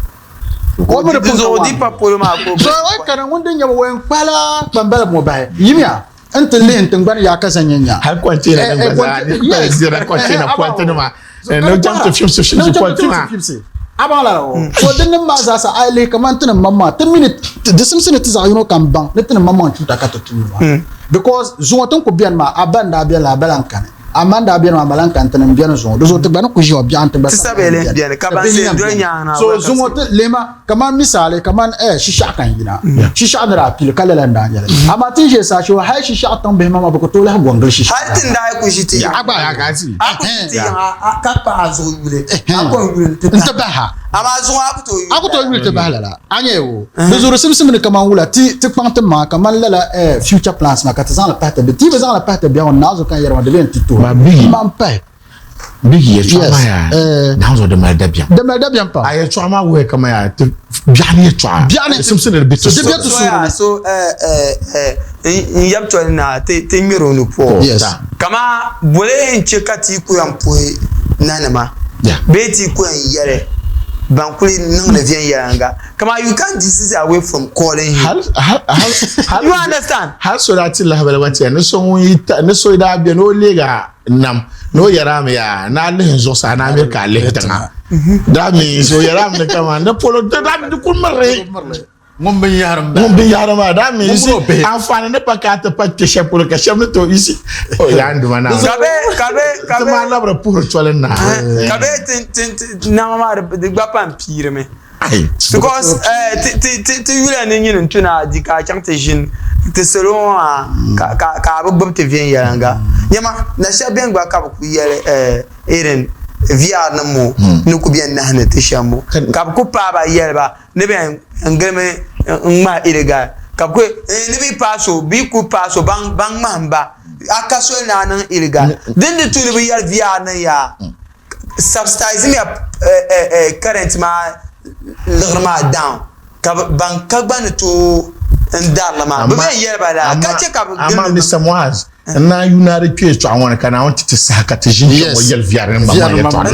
O mi di pun ka di pa polo maa ka o So o kana ŋun din nyɛ o yɛn kpahila kpambaliba ŋɔ bahi yimiya n ti lihi n tingbani yaa ka zaŋ nyɛ nya. Hali kɔntena din gba zaa ni kpali zira kɔntena pɔnti nima ni o chaŋ ti fibisi fibisi pɔnti maa. A baŋ lala o. So din nim maa zaa sa a yi lihi kamani ti ni maŋmaŋa ti mi ni di simsi ni ti zaɣ yino kam baŋ ni ti ni maŋmaŋ chuuta ka ti tumdi maa because zuŋɔ tin ku beni maa a ba n daa beni la a ba lan kani. Amaa n daa beni maa, ma lan kani ti ni m-beni zuŋɔ. Di zuɣu ti gba ni ku ʒiya biɛɣu nti gba Ti sabili n-beni, ka ban bihi yɛn doli nyaŋ na So gba ka zuŋɔ ti lihi ma kaman misali, kaman eh, shishɛɣu ka n yina. Shishɛɣu ni daa pili ka lala n-daa nyɛ li. Amaa ti ni ʒe saha shɛli hali shishɛɣu tiŋ bihi maŋmaŋ bɛ ku tooi lahi gɔŋ gili shishɛɣu. Hali ti ni daa yi ku ʒi ti yiŋa. A gba Ya ka ti. A ku ʒi ti yiŋa ka kpahi a zuɣu yuli, a ko n-yuli nti Nti bahi ha. Amaa zuŋɔ a ku tooi yuli A ku tooi lala. yuli ti bahi lala. A nya o? Di zuɣu di simsimi ni kaman wula ti ti kpaŋ ti maŋa kaman lala eh, future plans maa ka ti zaŋ li pahi ti bi. Ti yi bi zaŋ li pahi ti biɛhigu ni naanzu kan yɛri maa di bɛ yɛn ti tooi Ma bigi. M man pahi. Bigi yɛltɔɣa Yes. maa yaa Eh. naanzu di mali dabiɛm. Di mali dabiɛm pam. A yɛltɔɣa maa wuhiya kaman yaa ti biɛɣu ni yɛltɔɣa. Biɛɣu ni. Di simsi ni di bɛ ti Di bɛ ti suhuri. So suhuri yaa ni. so eh, eh, eh, n yab toli na ti ti ŋmɛri o ni puɣi. Yes. Kaman boli n-che ka ti ku yɛn puhi nanima bee ti ku yɛn yɛli ban kuli niŋdi viɛnyɛliŋga. Kaman you can't desist away from calling him. You understand? Hal so daa ti lahabali gba tiya ni so ŋun yi ta ni so daa beni o leegi a nam ni o yɛri a mi yaa ni a lihi n zuɣusaa ni a miri ka a lihi tiŋa. That means o yɛri a mi ni kaman di polo di kuli mirili. Ŋun binyahari m-bala. Ŋun binyahari maa, that means Ŋun mini o bihi. anfaani ni pa ka a ti pa kpe shɛli polo ka shɛba ni tooi you see. Oh, yaa n Duuma Naawuni. Ka bɛ, ka bɛ, ka Ti bɛ. maa labiri puhiri toli naa. Ka bɛ ti, ti, ti, nama maa di, di gba pam piirimi. Ai. Because, eh, ti, ti, ti, ti yula ni nyini n-tu ni a di ka a chaŋ ti ʒini ti salo ŋɔ maa ka, ka, ka a bi gbubi ti viɛnyɛliŋga. Nyama, na shɛba beni gba ka bɛ kuli yɛli, eh, irin VR nim ŋɔ ni ku bɛn nahindi ti shɛm ŋɔ ka bɛ ku paai ba yɛli ba ni bɛ yɛn gilimi n-ŋmahi illegal ka bɛ ku ni bɛ yi paai so bɛ yi ku paai so ban ŋmahim ba a ka soli ni a niŋ illegal din di tu ni bɛ yɛli VR nim yaa subsidizing ya current maa liɣiri maa down ka ban ka gba ni tooi n dari li maa bɛ bɛn yɛli ba lala ka che ka bɛ gilimi Amaa Mister Muaz N naan yu naa di kpe yɛtɔɣa ŋɔ ni ka Naawuni ti ti saha ka ti ʒini kpe ŋɔ yɛli viɛri ni maŋmaŋ yɛtɔɣa ni.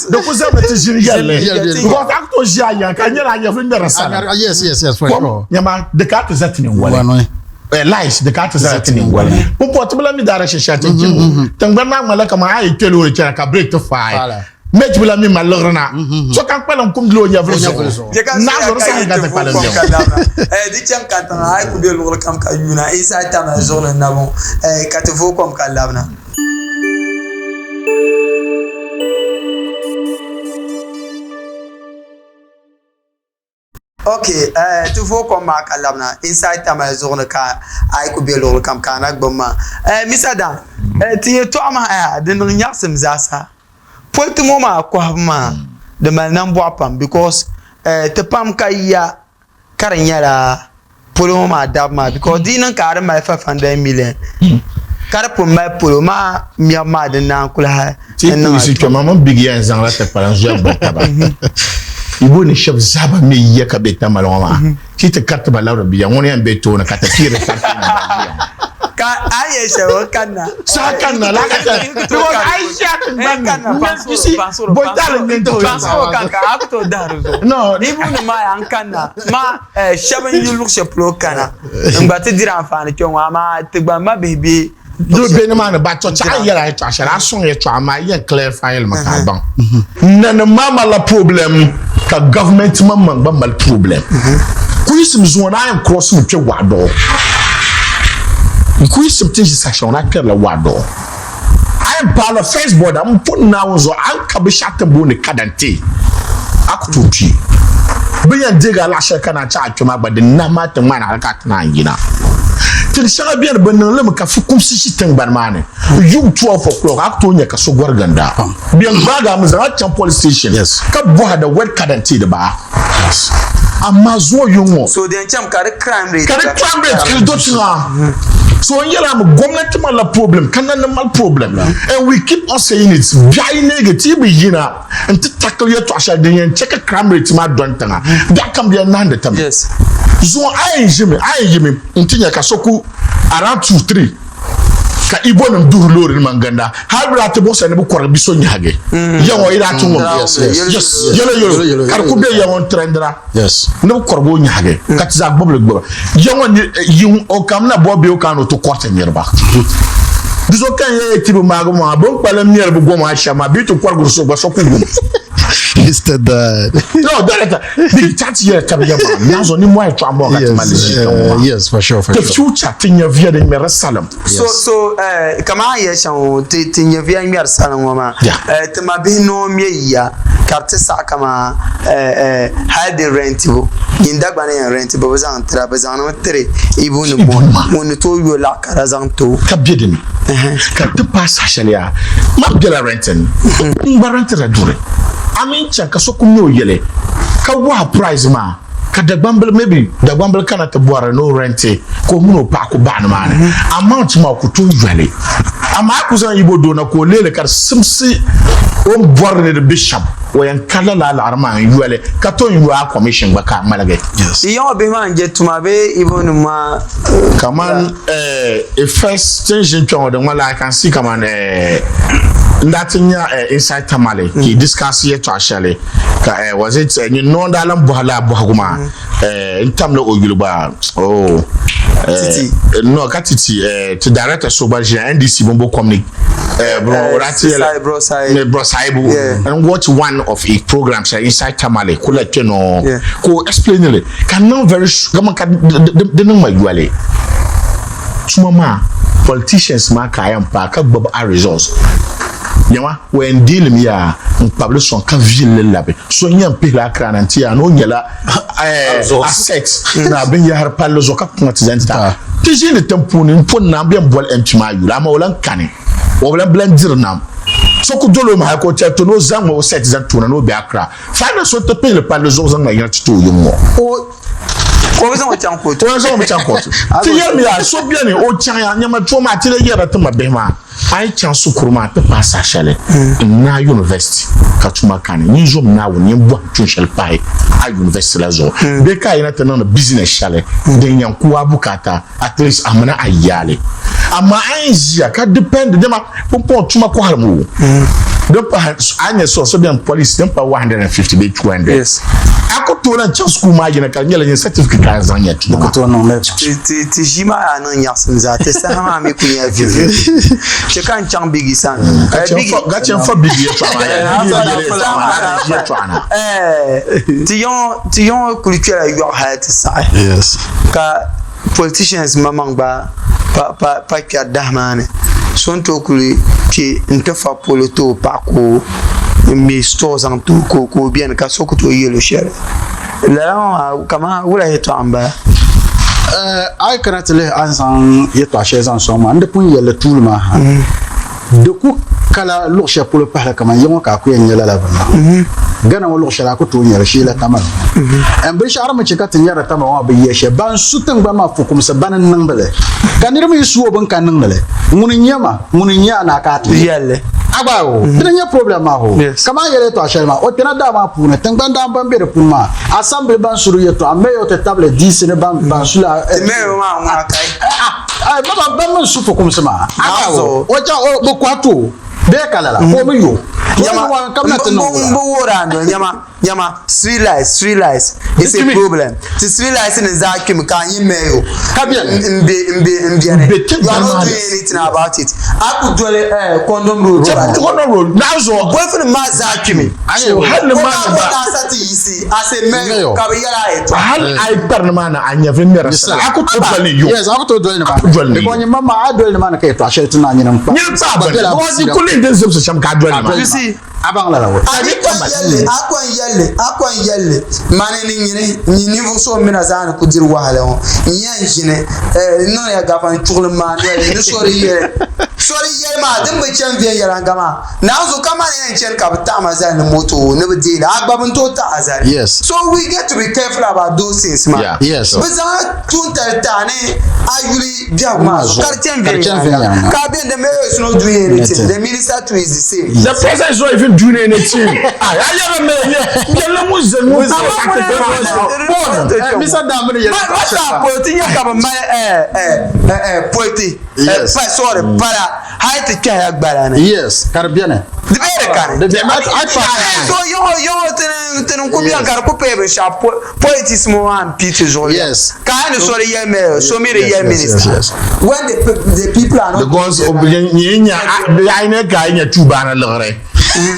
Di ku zami ti ʒini yɛli li because a ku tooi ʒi a yiŋa ka di nyɛla a nyɛvuli ŋmɛrila sara. Kom nyama di ka ti za ti ningoli. Lies di ka ti za ti ningoli. Pumpɔŋ ti bi lahi mi direction shɛli ti ni chani ŋɔ. Tiŋgbani maa ŋmanila kaman a yi kpe loori chana ka break ti faai. Mate bi lahi mi mali liɣiri na. Sokam kpalim kumdila o nyɛvuli zuɣu. Naɣ zuɣu di saha ka ti kpalim bɛ ŋɔ. Di chaŋ kantiŋa a yi ku be luɣili kam ka yuuna inside Tamale zuɣu ni nabɔŋ ka ti vooi kom ka labina. Ok, eh, ti vooi kom maa ka labina inside Tamale zuɣu ni ka a yi ku be luɣili kam ka a na gbubi ma. Eh, Misa Dan, eh, ti yɛltɔɣa maa eh, di niŋ nyaɣisim zaasa. Politi ŋɔ maa kɔhibu maa di mali nambɔɣu pam because eh, ti pam ka yiya ka di nyɛla polo ŋɔ maa dabu maa because di yi niŋ ka a di mali 500 million ka di pun mali polo maa mɛbu maa di naan kuli hali Ti puɣisi kpɛma mini big yɛn zaŋla ti kpalim zuya gbuni taba. Igbo ni shɛba zaa ban mi yiya ka be Tamale ŋɔ maa, ti ti kariti ba labiri biya, ŋuni yɛn be tooni ka ti piiri kariti nim ban ʒiya ŋɔ. Ka a ni yɛli shɛli o kanna. Saha kanna la ka chɛ because a yi ʒiya tingbani ni, you see, bɔtali n-ŋme n-ti kpɛma. Pansoro kan ka a ku tooi dahiri zuɣu. No. Igbo nim maa yaa n kanna ma shɛba n-yi luɣ shɛli polo kana n-gba ti diri anfaani kpɛ ŋɔ amaa ti gba mabihi bɛ Doo be nimaani ba tɔ chɛ a yɛli a yɛtɔɣa shɛli a sɔŋ yɛtɔɣa maa yɛn clarify li mi ka a baŋ. Nanim maa malila problem ka government maŋmaŋ gba mali problem. Kuyisim zuŋɔ ni a yɛn cross mi kpe Gwaɣidɔɣu. N ku yiɣisim ti ʒi saha shɛli ŋɔ ni a kpɛrila waadɔɔ. A yɛn paala first border m pun Naawuni zuɣu a ni ka binshɛɣu ti ni booni kadantee a ku tooi kpi. Bɛ yɛn deegi a laɣ shɛli ka naan chaɣ a kpɛ maa gba di nahi maa ti ŋmani hali ka a ti naan yina. Tin shɛŋa beni bɛ niŋ li mi ka fukumsi ʒi tiŋgbani maa ni. Yuŋ 12 o'clock a ku tooi nya ka so gɔri ginda. Bɛ yɛn gbaagi a mi zaŋ a chaŋ police station ka bɔhi the word kadantee di baa. Amaa zuŋɔ yuŋ ŋɔ. So din cham ka di crime rate. Ka di crime rate ka di do tiŋa. So n yɛla mi gomnati malila problem ka nanim mali problem and we keep on saying it biɛɣu yi neegi ti yi bi yina n ti tackle yɛltɔɣa shɛli din yɛn chɛ ka crime rate maa dɔni tiŋa biɛɣu kam di yɛn nahindi ti mi. Zuŋɔ a yɛn ʒimi a yɛn yimi n ti nya ka so ku around 2 3 ka Igbo nim duhiri loori nima n-ginda hali bɛ daa ti buɣisira ni bɛ kɔrigi bi so nyahigi ya ŋɔ yi daa ti ŋum yɛlo yɛlo ka di ku be ya ŋɔ n-trendira ni bɛ kɔrigi o nyahigi ka ti zaa gbubi li gbuba ya ŋɔ yi o kamina bɔ bee o kana ni o ti kɔriti niriba di zuɣu ka n yɛli ti bi maagi maa bɛ ni kpalim mɛri bɛ goma shɛm maa bɛ yi ti kɔrigiri so gba so ku wum. Mr. Dad. No, director. Di ti yɛli tabi ya maa nazo ni mɔhi tɔɣa mɔɣa ka ti mali ʒii kpɛŋ maa. Yes, for sure, for The sure. future ti nyɛviya din ŋmɛri salim. So so eh, kamani a yɛli shɛm ŋɔ ti ti nyɛviya ŋmɛri salim ŋɔ maa Yeah. eh, ti ma bihi noo ŋmɛ yiya ka di ti saɣi kaman eh, eh, hali di rɛntibu nyin Dagbani yɛn rɛnti bɛ bi zaŋ tira bɛ zaŋdimi tiri Ibu ni bɔ ŋun ni tooi yo laɣ kara zaŋ ti o. Ka be dini ka ti paai saha shɛli yaa man bela renting n gba rentila duri a mini chaŋ ka so ku mi o yɛli ka wahi price maa ka Dagbambili maybe Dagbambili kana ti bɔri ni o renti ka o mini o paɣa ku baɣi nimaani amount maa o ku tooi yɔli amaa a ku zaŋ Igbo doo na ka o leeli ka di simsi o ni bɔri ni di be shɛm o yɛn karila lala laɣiri maa n yɔli ka tom yɔ a commission gba ka a ŋmaligi. Yi yaŋɔ bihi maa n-je tuma bee Igbo nim maa? Kaman eh, first tin ʒini kpɛŋɔ di ŋmanila I can see kaman eh, n daa ti nya eh, inside Tamale ka yi discuss yɛtɔɣa shɛli ka eh, was it eh, nyin noo n daa lan bɔhi lala bɔhigu maa eh, n tamla o yuli gba oh, eh, Titi. no ka Titi eh, ti director so gba ʒiya NDC bumbo communic eh, bro, o daa ti yɛli Bro Saibu. Bro Saibu. Yeah. And watch one of a program shɛli inside Tamale kula kpɛ noo Yeah. ka o explain li Ka niŋ very kaman ka di niŋ ma yoli. Tuma maa politicians maa ka a yɛn paai ka gbubi a results. Nyama o yɛn deei li mi yaa n kpabili sɔŋ ka viili li labi. So n yɛn pihila Accra na n-ti yaa ni o nyɛla asset ni a binyahari palli zuɣu ka kpaŋa ti zaŋ ti ta. Ti ʒiindi tiŋ puuni m pun naan bɛn boli MP maa yuli amaa o lan kani. O bi lan bi lan diri nam. So ku doli o mi hali ka o tɛri ti ni o zaŋmi o set zaŋ ti o na ni o be Accra. Faana so ti pihili palli zuɣu zaŋ ŋa yina ti ti o yiŋ ŋɔ. O bi zaŋ o chaŋ kootu. O yɛn zaŋ o mi chaŋ kootu. Ti yɛrimiya so beni o chaŋya nyama chuɣu maa ti lee yɛrila ti ma bihi maa a yi chaŋ shikuru maa ti paai saha shɛli n naai university ka tuma kani nyin zom Naawuni nyin bɔhim tuun shɛli pahi a university la zuɣu bee ka a yina ti niŋdi business shɛli din yɛn ku a bukaata at least a mini a yaali amaa a yi ʒiya ka depend dama pumpɔŋɔ tuma kɔhirimi o din pahi a nyɛ so so bɛni police din pahi 150 bee 200 Yes. a ku tooi lan chaŋ school maa yina ka di nyɛla nyini certificate ka a zaŋ nya tuma Ku tooi niŋ li. Ti ti ti ʒii maa yaa niŋ nyaɣisim zaa ti saha maa mi ku nyɛla viɛviɛli chɛ ka n chaŋ Biggie sani. Ka Eh, chɛ n Biggie. fa- ka chɛ n fa Biggie yɛltɔɣa maa yaa. Biggie yɛli yɛltɔɣa maa a di ʒi yɛltɔɣa na. Eh, ti yiŋɔ ti yiŋɔ kuli kpɛla yɔɣu hali ti saɣi Yes. ka politicians maŋmaŋ gba pa pa pa kpɛri dahi maa ni so ni tooi kuli kpɛ n ti fa polo ti o paɣa ka o ŋmɛ store zaŋ ti o ka o biɛni ka so ku tooi yɛl o shɛli lala ŋɔ maa kamani wula yɛltɔɣa n bala. A yi kana ti lihi a ni zaŋ yɛltɔɣa shɛli zaŋ sɔŋ maa n di pun yɛlli tuuli maa ha Di ku kala luɣ shɛli polo pahila kaman ya ŋɔ ka a ku yɛn nya lala bini maa. Ghana ŋɔ luɣ shɛli a ku tooi nya li sheela Tamale. And binshɛɣu din mi chɛ ka ti nyarila Tamale ŋɔ maa bi yɛ shɛli. Ban su tiŋgbani maa fukumsi bani n-niŋdi li. Ka niriba yi su o bini ka niŋdi li, ŋuni n-nyɛ ma? Ŋuni n-nyɛ a ni a ka a ti yɛli? A gba o, dini n-nyɛ problem maa hoo. Kaman a yɛli yɛtɔɣ shɛli maa, o kpɛna daa maa puuni, tiŋgbani daa ban be di puuni maa, assembly ban su di yɛtɔɣa, mayor ti tabili DC ni ban su la. Ti mayor maa ŋuna kai. Ai baba ban min su fukumsi maa aka o o cha o bi kɔhi ti o bee ka lala ka o mi yo. Nyama Ka bɛ na ti niŋ n bi wuhiri a noli nyama Nyama, street lights, street lights, it's a problem. Ti street lights nim zaa kpimi ka a nyɛ mayor Ka beni. n be n be n beni. N be You are not tiŋgbani doing anything about it. A ku doli eh, condom road Chɛ condom road naa zuɣu. Bolifu nim maa zaa kpimi. So hali ni O maa daa ni bɔri gba ni a sa ti yiɣisi as a mayor Mayor. ka bi yɛli a yɛltɔɣa. hali a yi kpari ni maa ni a nyɛvili ŋmɛri sala a ku tooi doli ni yo. Yes, a ku tooi doli ni maa A ku doli ni ni. Because yo. nyɛ ma maa a doli ni maa ni ka yɛltɔɣa shɛli ti naa nyini n kpa. Nyini kpa a Gba bini. bela Because di kuli din zibisi shɛm ka a doli ni maa. You see? A baŋ lala o. A ni kɔŋ yɛlli, a kɔŋ yɛlli, a kɔŋ yɛlli, mani ni nyini, nyi ninvuɣ so m mina zaa ni ku diri wahala ŋɔ, n yɛn ʒini, eh, n niŋya gafa n chuɣili m maa noli ni so di yɛli. So di yɛli maa, din bi chani viɛnyɛliŋga maa, naanzu ka mani yɛn chani ka bɛ taɣi ma zali ni moto o ni bi deei li, a gba bi ni tooi taɣi a zali. Yes. So we get to be careful about those things maa. Yeah. Yes. Bɛ zaŋla tuuntali taɣi ni a yuli biɛhigu maa zuɣu ka di chani Ka di chani viɛnyɛliŋga. viɛnyɛliŋga. Ka a beni the mayor is not doing anything, the minister too is the same. The president is not even doing anything. Ah, ya yɛrɛ mɛ yɛ yɛlɛ ŋun zɛ ŋun ta ka ti bɛ Bɔɔl. Mr. Dan mini yɛlɛ Ma sa politi nyɛ ka bi mali politi Yes. pa sorry pala hali ti kpɛhila gbala ni. Yes, ka di beni. Di bɛ di kani. Di beni. A pa. So yɔŋɔ yɔŋɔ tini tini ku bɛni ka di ku pay binshɛɣu politics ŋɔ maa n pii ti zuɣu. Yes. Ka a ni so di yɛli mayor so mi di yɛli minister. Yes, yes. When the the people are not. Because nyɛ nya a ne ka nya tubaana liɣiri.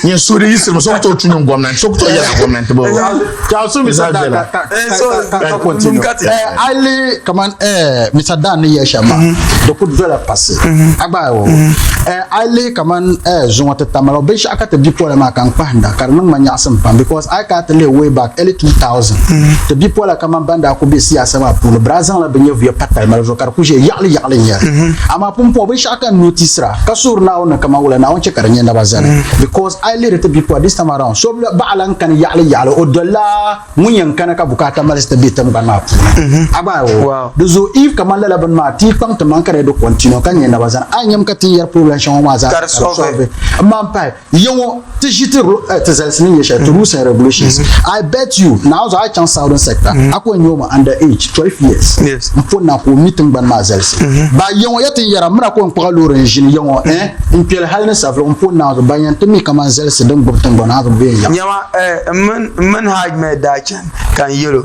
Nyɛ so di yiɣisiri mi so ku tooi tu nyin gomnanti so ku tooi yɛla gomnanti bo. Ka so Mr. Dan ka ka ka continue. Eh ali kaman eh Mr. Dan ni yɛ shɛm maa di ku dola pasi a gba o eh ali kaman eh zuŋɔ ti tamala binshɛɣu ka ti bipola maa ka n kpahinda ka di niŋ ma nyaɣasim pam because I ka ti lihi way back early 2000 ti bipola kaman ban daa ku be siyaasa maa puuni bɛ daa zaŋla bɛ nyɛvuya pa talima zuɣu ka di ku ʒe yaɣili yaɣili n nyɛli amaa pumpɔŋɔ binshɛɣu ka n notisira ka suhuri Naawuni ni kaman wula Naawuni chɛ ka di nyɛ naba zani because a yi lihiri ti bipola this time around so baɣa lan kani yaɣili yaɣili o dolila ŋun yɛn kana ka bukaata mali ti be tiŋgbani maa puuni a gba o di zuɣu if kaman lala bini maa ti kpaŋ ti maŋ ka di di continue ka nyɛ naba zani a yi nyam ka ti yɛri problem shɛŋa maa zaa ka di solve n maan pahi Ya ŋɔ ti ʒi ti ti zalisi ni nyɛ shɛli ti rules and regulations I bet you Naawuni zuɣu a yi chaŋ southern sector a ku yɛn nya o mi under age 12 years n po na ka o mi tiŋgbani maa zalisi ba ya ŋɔ ya ti yɛra m mina ka o yɛn kpuɣi loori n ʒini ya ŋɔ eh n kpeli hali ni saviligu n po Naawuni zuɣu ban yɛn ti mi kamani zalisi din gbubi tiŋgbani maa zuɣu bɛ yɛn yaɣi. Nyama eh m mini Hajj Mɛ daa chani ka n yɛl o,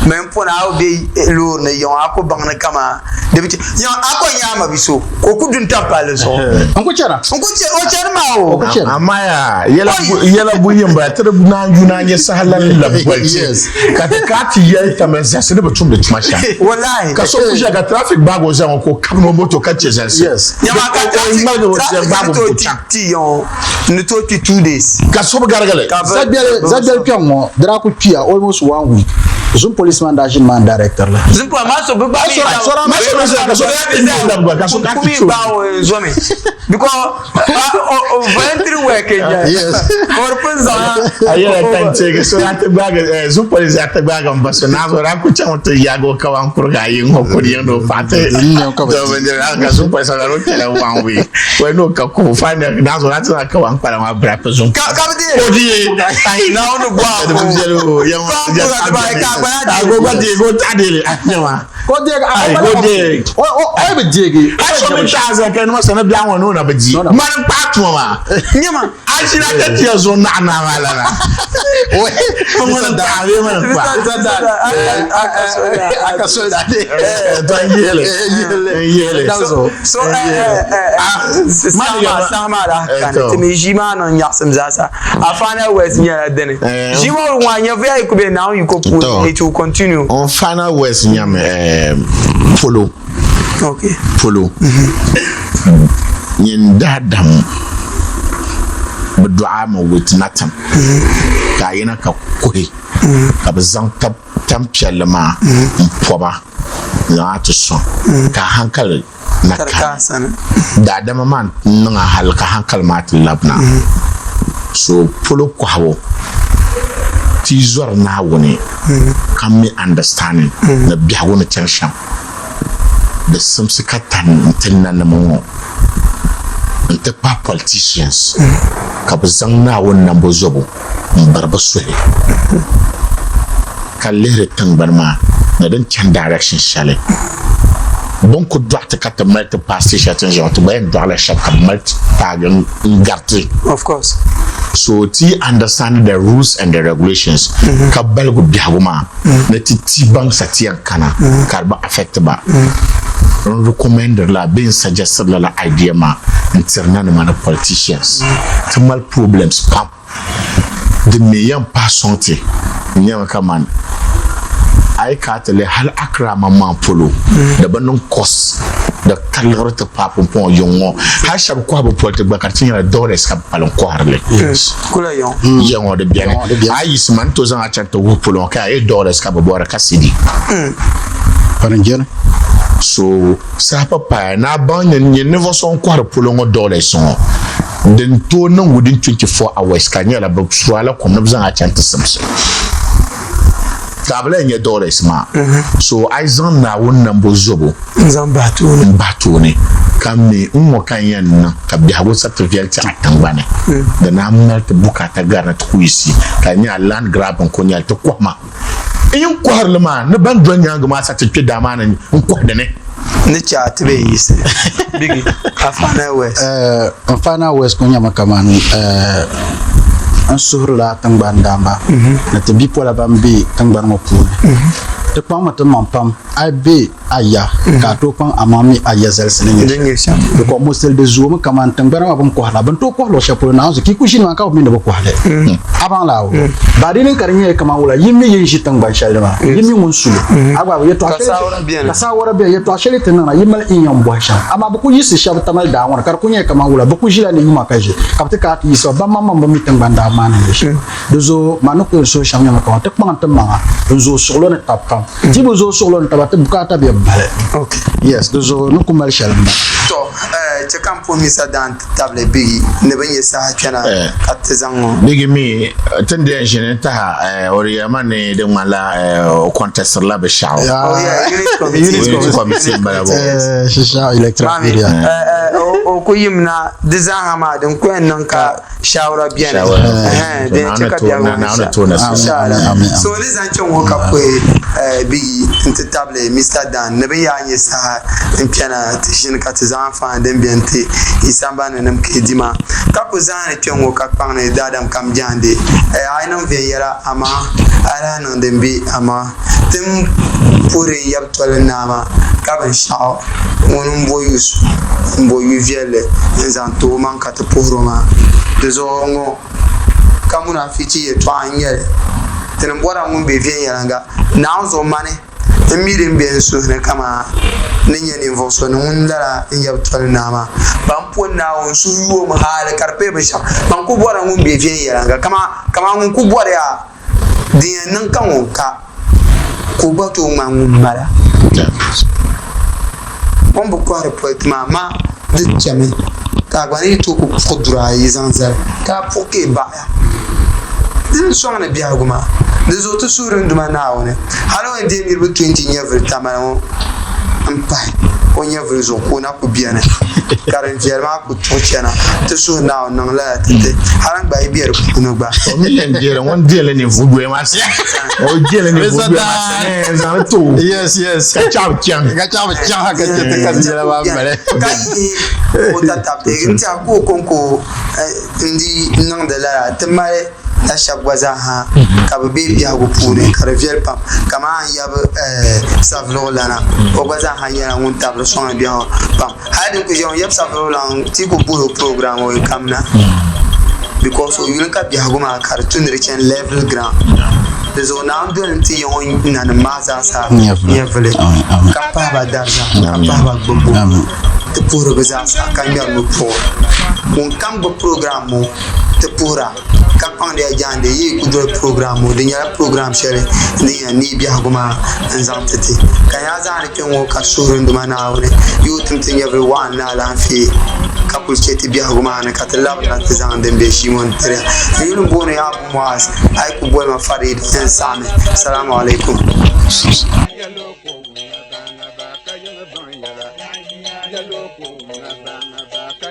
Mɛ m poni a be loori ni ya ŋɔ a ku baŋ ni kaman di bi chɛ. Ya ŋɔ a ko nya a mabi so ka o ku du n-tam palli zuɣu. N ku chana. N ku chɛ o chani maa o. O ku chani. Amaa yaa, yɛla yɛla buyi m-bala ti di naan yu naan nyɛ saha lan labi goli ti ka ti ka ti yɛli tamya zalisi ni bi tumdi tuma shɛm. Wallahi. Ka so ku ʒiya ka traffic gbaagi o zali ŋɔ ka o kabini o moto ka chɛ zalisi. Yes. Ya maa ka O traffic ŋmaligi o traffic gbaagi ni o tooi ka o ti chaŋ. ti ya ŋɔ ni tooi kpi 2 days. Ka so bi garigi li. Ka bi Zagbɛli Zagbɛli kpɛŋ ŋɔ di daa ku kpiya almost one week. Zum policeman daa ʒini maa n-director li. Zum poli maa so bi gba mi Ma so bi zaya ka so daa ti nyɛ lab gba ka so daa ti kumi cho. gba o zomi because o voluntary work n nyɛ. Yes. Ka o di pun zaŋ A yɛla ka n teegi so daa ti gbaagi Zum police daa ti gbaagi m ba so naa so daa ku chaŋ ti yaagi o kawan kuriga ayi ŋɔ kuli yiŋ ni o paɣa ti ka Zum police daa o kpɛla one week wai ni o ka kubu finally naa so daa ti zaŋ kawan kpala maa birapi Zum ka ka bi deei. O di Naawuni bɔhi Di bi viɛli o yɛn Ka gba deegi o taɣa deeli a nyɛma Ka o deegi Ai, ka o deegi. O o o bi deegi. A so mi taɣa zali ka nima sani biɛɣu ŋɔ ni o na bi di. Mani n kpaai tuma maa. Nyɛma. A ʒina ka tiya zuɣu naɣa naa maa lana. Mani n kpaai bee mani n kpaai. A ka soli daa deei. To n yihili. N yihili. So saha maa daa kani ti mi ʒii maa niŋ nyaɣisim zaasa. A final words nyɛla dini. Ʒii ŋɔ ŋɔ a nyɛvuya yi ku be Naawuni yiko puuni it will continue. On final words nyɛmi polo. Okay. Polo. Nyin daadam bi dɔɣi a mi with nothing. Ka a yina ka kuhi ka bi zaŋ tampiɛlli maa m pɔba n zaŋ a ti sɔŋ ka a hankali na kani. Daadama maa n-niŋ a hali ka hankali maa ti labina. So polo kɔhibu ti yi zɔri Naawuni ka mi understanding ni biɛhigu ni chani shɛm, di simsi ka tani n-ti nanima ŋɔ nti pahi politicians ka bɛ zaŋ Naawuni nambo zɔbu m-biri bɛ suhi ka lihiri tiŋgbani maa ni din chani direction shɛli. Bɛ ni ku dɔɣi ti ka ti mali ti paai stage shɛli ti ni ʒiya ŋɔ, ti gba yɛn dɔɣila shɛba ka bɛ mali ti paagi n-gari ti. Of course. So ti yi understand the rules and the regulations ka baligu biɛhigu maa ni ti ti baŋ sa ti yɛn kana ka di bi affect ba. N recommendiri la bee n suggestiri lala idea maa n-tiri nanima ni politicians. Ti mali problems pam. Din mi yɛn pahi sɔŋ ti n-nyɛmi kaman a yi kana ti lihi hali Accra maŋmaŋ polo di bi niŋ cost di ka liɣiri ti paai pumpɔŋɔ yiŋ ŋɔ hali shɛba kɔhi bi poli ti gba ka di ti nyɛla dollars ka bi kpalim kɔhiri li. Yiŋ ŋɔ di beni a yi yiɣisi ma ni tooi zaŋ a chani ti wuhi polo ŋɔ ka yaa dollars ka bi bɔri ka cedi. So saha pa paaya ni a baŋ ni ninvuɣ so ŋun kɔhiri polo ŋɔ dollars ŋɔ Din tooi niŋ within 24 hours ka di nyɛla bɛ su a la kom ni bɛ zaŋ a chaŋ ti simsi. Ka a bi lahi nya dollars maa. So a yi zaŋ Naawuni nambo zobu n-zaŋ bahi tooni. M-bahi tooni ka mi n-ŋɔ ka n yɛn niŋ ka biɛhigu sa ti viɛli ti a tiŋgbani. Di naan mali ti bukaata gari ni ti ku yiɣisi ka di nyɛ a land grabbing ko nyɛli ti kɔhima. N yi kɔhiri li maa ni ban doli nyaaŋa maa sa ti kpe daa maa ni n-kɔhi di ni. Ni chɛ a ti bee yiɣisi. Biggie, a final words. N final words kuli nyɛmi kamani n suhirila tiŋgbani daamba ni ti bipola ban be tiŋgbani ŋɔ puuni ti kpaŋmi ti maŋ pam a yi be a ya ka a tooi kpaŋ amaŋ mi a ya zalisi ni nyɛ shɛm. Because mostly di zoomi kamani tiŋgbana maa bini kɔhiri la bini tooi kɔhi luɣ shɛli polo naanzu ka yi kuli ʒini maa ka bi mi ni bi kɔhi li. A baŋ la o? Ba di niŋ ka di nyɛla kamani wula yi mi yi ni ʒi tiŋgbani shɛli ni maa yi mi ŋun su li a gba yɛtɔɣa shɛli ka saawara beni yɛtɔɣa shɛli ti niŋda yi mali n yɛn bɔhi shɛm amaa bi kuli yiɣisi shɛba Tamale daa ŋɔ ni ka di kuli nyɛla kamani wula bi kuli ʒila ni yuma ka ʒi ka bi ti kana ti yiɣisi ba ban maŋmaŋ bi mi tiŋgbani daa maa ni nyɛ shɛm. Di zuɣu man ni kuli yɛn suhi shɛm nyɛmi kamani ti kpaŋ ti maŋa n zooi suɣulo ni tab pam. Ti bi zooi suɣulo ni taba ti bukaata bɛ bali. Okay. Yes, di zuɣu ni ku mali shɛli m-bala. Tɔ, eh, chɛ ka m puhi Misa Daan ti tabili Biggie ni bɛ nya saha kpɛna ka ti zaŋ ŋɔ. Biggie mi, ti ni di yɛn ʒini n-taha, eh, o di yɛli ma ni di ŋmanila, eh, o contestiri la binshɛɣu. Oh, yeah, unit committee. Unit committee m-bala bɔ. Eh, Shisha electoral Maami, area. eh, eh, o, o ku yimna di zaaha maa din ku yɛn niŋ ka shawara beni din chɛ ka biɛhigu so ni zaŋ chaŋ ŋɔ ka puhi Biggie nti tabili Mister Dan ni bɛ yaa nyɛ saha n-kpɛna ti ʒini ka ti zaŋ anfaani din beni ti yi sambani ni nim KD maa ka ku zaani kpe ŋɔ ka kpaŋ ni daadam kam jaande a yi niŋ viɛnyɛla amaa a yi lahi niŋ din be amaa Ti ni puhiri n yab toli naa maa ka binshɛɣu ŋuni m-bo yu m-bo yu viɛlli n-zaŋ ti o maŋ ka ti puhir o maa. Di zuɣu ŋ-ŋɔ ka munaafichi yɛtɔɣa n-nyɛ li. Ti ni bɔra ŋun be viɛnyɛliŋga Naawuni zuɣu mani m mi din be n suhu ni kaman ni nyɛ ninvuɣ so ni ŋun lala n yab toli naa maa. Ban po Naawuni suhu yoom hali ka di pahi binshɛɣu, man ku bɔra ŋun be viɛnyɛliŋga kaman ŋun ku bɔri ya. Din yɛn niŋ ka ŋun ka, ka o gba tooi ŋmani ŋun mala. O ni bi kɔhiri politi maa, amaa di chɛmi ka a gba ni yi tooi ku puɣi duri ayi zaŋ zali ka a puɣi ka yi baɣiya. Di ni sɔŋdi biɛhigu maa. Di zuɣu ti suhiri n Duuma Naawuni, hal o ni deei niriba 20 nyɛvili Tamale ŋɔ m-pahi o nyɛvili zuɣu ka o na ku beni ka din viɛli maa ku tuɣi chana. Ti suhi Naawuni niŋ lala ti ti, hal n gba yi be di puuni gba. O mi yɛn deeli ŋun deeli ninvuɣ yoya maa sani. O deeli ninvuɣ yoya maa sani n-zaŋ li ti o. Yes, yes. Ka chaɣ bi chaŋ. Ka chaɣ bi chaŋ ka chɛ ti ka viɛla maa mali. Ka yihi o tatabo n-tɛha ka o kɔŋko n-di niŋdi lala ti mali na shɛba gba zaa ha ka bɛ be biɛhigu puuni ka di viɛli pam kaman a ni yab Savelugu lana o gba zaa ha nyɛla ŋun tabiri sɔŋdi biɛhigu pam. Hali din kuli ʒiya ŋɔ yab Savelugu lan ti ku buhi o program o yi kamina because o yuli ka biɛhigu maa ka di tu ni di chani level ground. Di zuɣu Naawuni doli n-ti ya ŋɔ nanim maa zaa sa nyɛvili ka pahi ba dariza ka pahi ba gbubbu ti puhiri bɛ zaa sa ka ŋmɛri mi puɣu. Ŋun kam gbubi program ŋɔ ti puhira. Ka kpaŋdiya jaande yi yi ku doli program ŋɔ, di nyɛla program shɛli din yɛn neei biɛhigu maa n-zaŋ ti ti. Ka yaa zaani kpe ŋɔ ka suhiri n Duuma Naawuni yi o tim ti nyɛvili waɣinli ni alaafee ka kuli che ti biɛhigu maa ni ka ti labina ti zaŋ din be ʒii ŋɔ n-tiri ya. N yuli m-booni ya Abu Muaz, a yi ku boli ma Farid, n saɣimi. Salamu alaikum.